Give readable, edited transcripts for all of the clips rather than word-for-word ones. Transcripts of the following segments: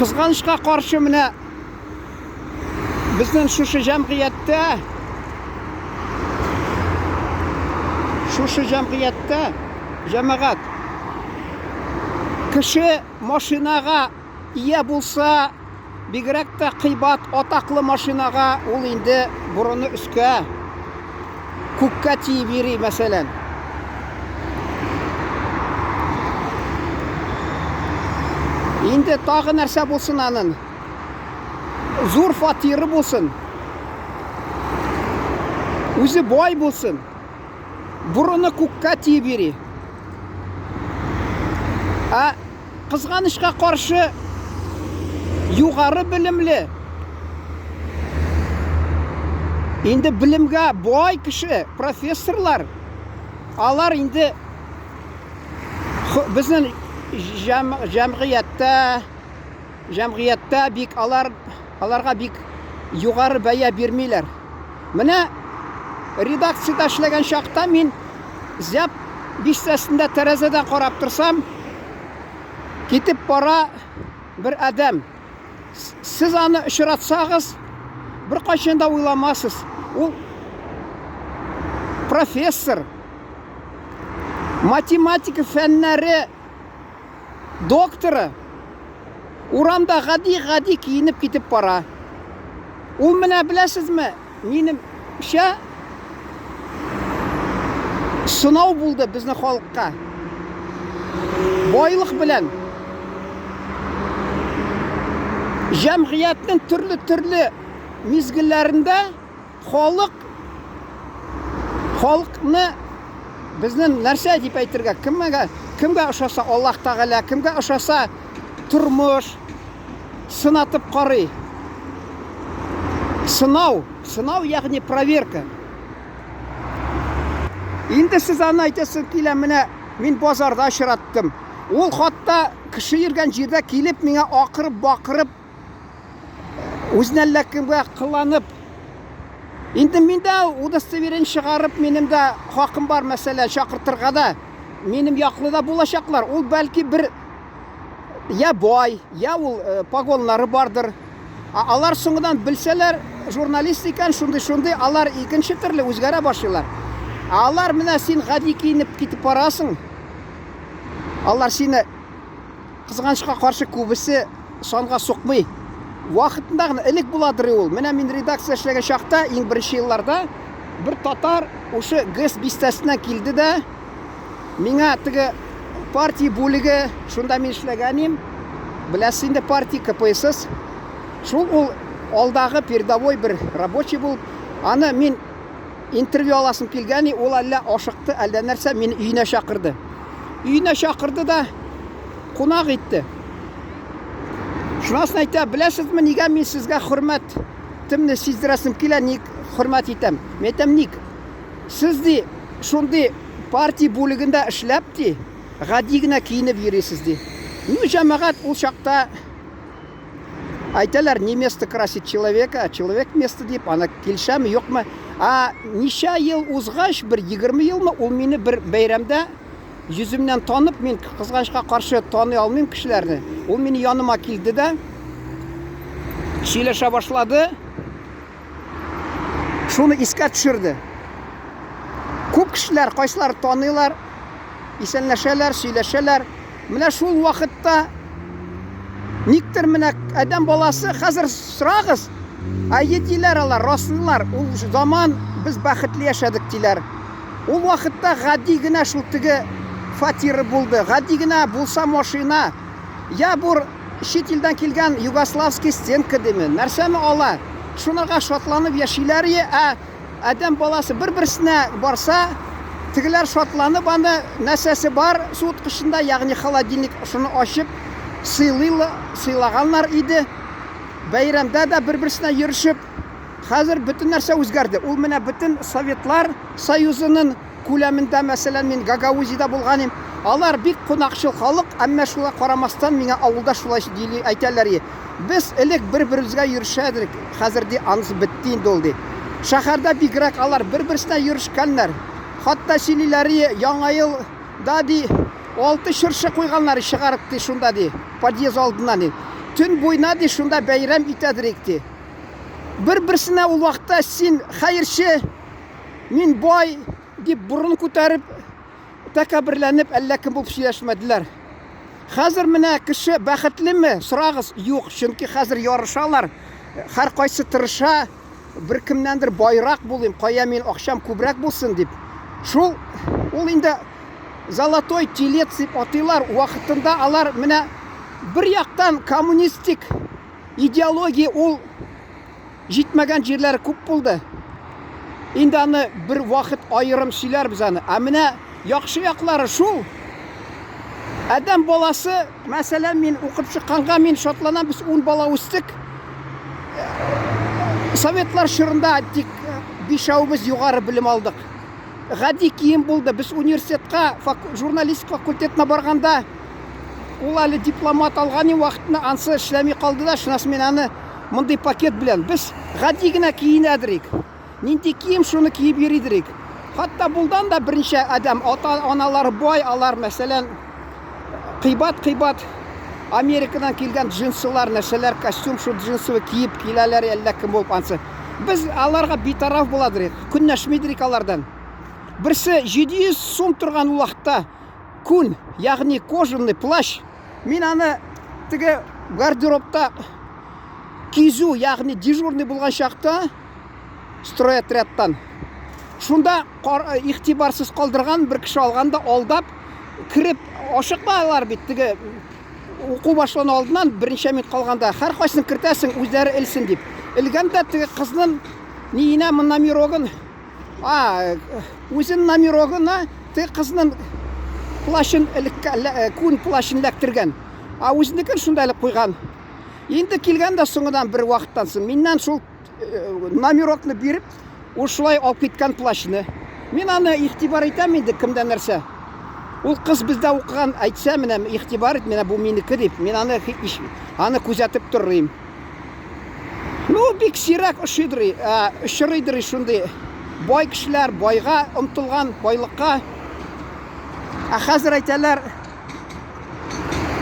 Кызганычка каршы менә безнең шушы җәмгыятьтә шушы җәмгыятьтә җәмәгать кеше машинага ия булса, бигрәк тә кыйбат, атаклы машинага ул инде борыны өскә, күккә тиеп йөри, мәсәлән. Инде тагы нәрсә булсын анын? Зур фатиры булсын. Үзе бай булсын. Борыны күккә тиеп йөри. Ә Кызганычка каршы, югары белемле, инде белемгә бай кеше, профессорлар, алар инде безнең җәмгыятьтә, җәмгыятьтә бик алар аларга бик югары бәя бирмиләр. Менә редакциядә эшләгән чакта мин Зяб бистәсендә тәрәзәдән карап торсам, китеп бара бер адәм. Сез аны очратсагыз, беркайчан да уйламассыз. Ул профессор, математика фәннәре докторы урамда гади-гади киенеп китеп бара. Ул менә беләсезме, минемчә сынау булды безнең халыкка. Байлык белән җәмгыятьнең төрле-төрле мизгелләрендә халык халыкны безнең нәрсә дип әйтергә, кемгә кемгә ошаса Аллаһ Тәгалә, кемгә ошаса тормыш, сынатып карый. Сынау, сынау ягъни проверка. Инде сез аны әйтәсез килә, менә мин базарда очраттым. Ул хатта кеше йөргән җирдә килеп миңа акырып, бакырып, үзен әллә кемгә кыланып, инде мин дә удостоверение чыгарып, минем дә хакым бар, мәсәлән, чакыртырга да, минем яклы да булачаклар. Ул бәлки бер я бай, я ул э, погоннары бардыр. Ә алар соңыннан белсәләр, журналист икән, шундый-шундый, алар икенче төрле үзгәрә башлыйлар. Ә алар менә син гади киенеп китеп барасың. Алар сине кызганычка каршы күбесе санга сукмый. Вакытында гына элек буладыр ул. Менә мин редакция эшләгән чакта, иң беренче елларда бер татар ушы ГЭС бистәсеннән килде дә, Миңа теге партия бүлеге, шунда мин эшләгән Беләсез инде партия КПСС. Шул ул алдагы передовой бер рабочий булып, аны мин интервью аласым килгән, ул әллә ашыкты, әллә нәрсә, мине өенә чакырды. Өенә чакырды да кунак итте. Шунасын әйтә, беләсезме, нигә мин сезгә хөрмәтемне сиздерәсем килә, ник хөрмәт итәм? Мин әйтәм, ник? Сез ди, шундый партия бүлегендә эшләп ди, гади генә киенеп йөрисез ди. Ну, җәмәгать ул чакта әйтәләр, не место красить человека, а человек место дип, аны килешәме, юкмы. А ничә ел узгач, бер 20 елмы, ул мине бер бәйрәмдә йөземнән танып, мин кызганычка каршы таный алмыйм кешеләрне. Ул мине яныма килде дә, сөйләшә башлады. Шуны искә төшерде. Күп кешеләр, кайсылары таныйлар, исәнләшәләр, сөйләшәләр. Менә шул вакытта никтер менә адәм баласы хәзер сорагыз, әйе диләр алар, раслыйлар. Ул заман без бәхетле яшәдек диләр. Ул вакытта гади генә шул теге фатиры булды. Гади генә булса машина, я бур Чит илдән килгән югославский стенка диме, нәрсәме ала, шунарга шатланып яшиләр и, ә адәм баласы бер-берсенә барса, тегеләр шатланып аны нәрсәсе бар суыткычында, ягъни холодильник, шуны ачып сыйлый, сыйлаганнар иде. Бәйрәмдә дә бер-берсенә йөрешеп. Хәзер бөтен нәрсә үзгәрде. Ул менә бөтен Советлар Союзының күләмендә, мәсәлән, мин Гагаузиядә булган идем. Алар бик кунакчыл халык, әмма шуңа карамастан миңа авылда шулай дили, әйтәләр и. Без элек бер-беребезгә йөрешә идек, хәзер ди анысы бетте инде ул ди. Шәһәрдә бигрәк алар бер-берсенә йөрешкәннәр. Хатта сөйлиләр и, Яңа елда ди, алты чыршы куйганнар чыгарып ди шунда ди, подъезд алдына ди. Төн буена ди шунда бәйрәм итәдерик ди. Бер-берсенә ул вакытта син хәерче, мин бай дип борын күтәреп, тәкәбберләнеп әллә кем булып сөйләшмәделәр. Хәзер менә кеше бәхетлеме? Сорагыз, юк, чөнки хәзер ярышалар. Һәркайсы тырыша, бер кемнәндер байрак булыйм, кая мин акчам күбрәк булсын дип. Шул ул инде золотой телец дип атыйлар. Вакытында алар менә бер яктан коммунистик идеология ул җитмәгән җирләре күп булды. Инде аны бер вакыт аерым сөйләрбез аны. Ә менә яхшы яклары шул. Адәм баласы, мәсәлән, мин укып чыкканга мин шатланам, без 10 бала үстек. Советлар чорында тик бишәүбез югары белем алдык. Гади кием булды. Без университетка, журналист факультетына барганда, ул әле дипломат алган вакытны ансы эшләми калды да, шуннан мин аны мондый пакет белән без гади генә киенәдерик. Нинди кием шуны киеп йөридерик. Хәтта булдан да берничә адәм, ата-аналары бай, алар, мәсәлән, кыйбат-кыйбат Америкадан килгән джинсылар, нәрсәләр, костюм шул джинсовый киеп киләләр, әллә кем булып ансы. Без аларга битараф буладырык, көнләшмидерик алардан. Берсе 700 сум торган ул вакытта күн, ягъни кожаный плащ. Мин аны теге гардеробта кизү, ягъни дежурный булган чакта стройотрядтан. Шунда игътибарсыз калдырган бер кеше алган да алдап кереп ашыкмалар бит теге уку башлану алдыннан берничә минут калганда һәркайсын кертәсең үзләре элсен дип. Элгән дә теге кызның ниенә номерогын а үзен номерогына теге кызның плащын күн плащын эләктергән. Ә үзенекен шунда элеп куйган. Инде килгән дә соңыннан бер вакыттан соң миннән шул номерокны биреп, ул шулай алып киткән плащны. Мин аны игътибар итәм инде кемдә нәрсә. Ул кыз бездә укыган, әйтсә, менә игътибар ит, менә бу минеке дип, мин аны аны күзәтеп торыйм. Ну, бик сирәк ошыйдыр, очрыйдыр шундый бай кешеләр, байга омтылган, байлыкка. Ә хәзер әйтәләр,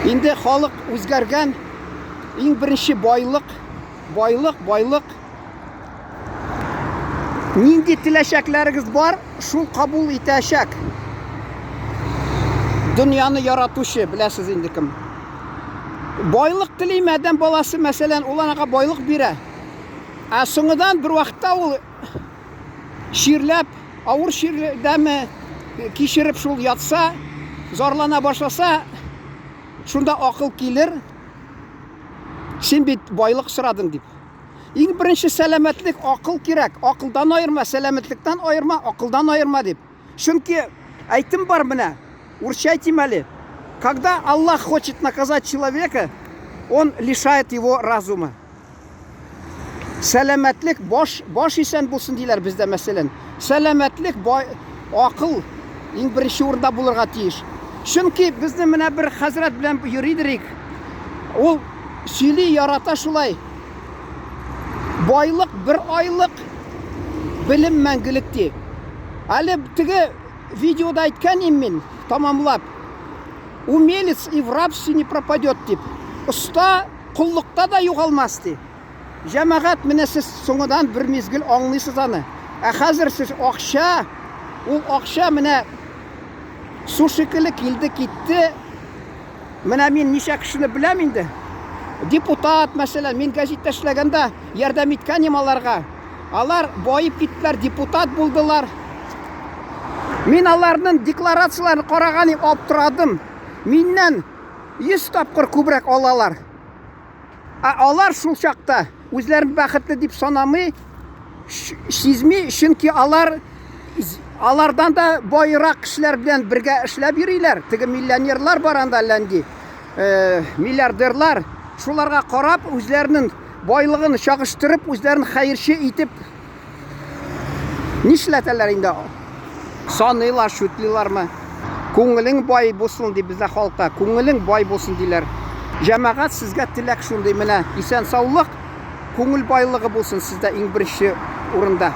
инде халык үзгәргән, иң беренче байлык, байлык, байлык. Нинди теләчәкләрегез бар, шул кабул итәчәк. Дөньяны яратучы, беләсез инде кем. Байлык телиме адәм баласы, мәсәлән, ул анага байлык бирә. Ә соңыдан бер вакытта ул чирләп, авыр чирдәме кичереп шул ятса, зарлана башласа, шунда акыл килер. Син бит байлык сорадың дип. Иң беренче сәламәтлек, акыл кирәк. Акылдан аерма, сәламәтлектән аерма, акылдан аерма дип. Чөнки әйтем бар менә, урысча әйтим әле. Когда Аллах хочет наказать человека, он лишает его разума. Сәламәтлек баш баш исән булсын диләр бездә мәсәлән. Сәламәтлек бай, акыл иң беренче урында булырга тиеш. Чөнки безне менә бер хәзрәт белән йөридерик. Ул сөйли, ярата шулай. Байлык бер айлык, белем мәңгелек ди. Әле теге видеода әйткән идем мин, тамамлап. Умелец и в рабстве не пропадет дип. Оста коллыкта да югалмас ди. Җәмәгать, менә сез соңыдан бер мизгел аңлыйсыз аны. Ә хәзер сез акча, ул акча менә су шикелле килде, китте. Менә мин ничә кешене беләм инде. Депутат, мәсәлән, мин гәзиттә эшләгәндә ярдәм иткән идем аларга. Алар баеп киттеләр, депутат булдылар. Мин аларның декларацияләрен караган идем, аптырадым. Миннән 100 тапкыр күбрәк алалар. Ә алар шул чакта үзләрен бәхетле дип санамый, сизми, чөнки алар алардан да байрак кешеләр белән бергә эшләп йөриләр. Теге миллионерлар бар анда әллә нинди, миллиардерлар. Шуларга карап, үзләренең байлыгын чагыштырып, үзләрен хәерче итеп нишләтәләр инде? Саныйлар, шүтлилармы? Күңелең бай булсын ди бездә халыкта. Күңелең бай булсын диләр. Җәмәгать, сезгә теләк шундый менә исән-саулык, күңел байлыгы булсын сездә иң беренче урында.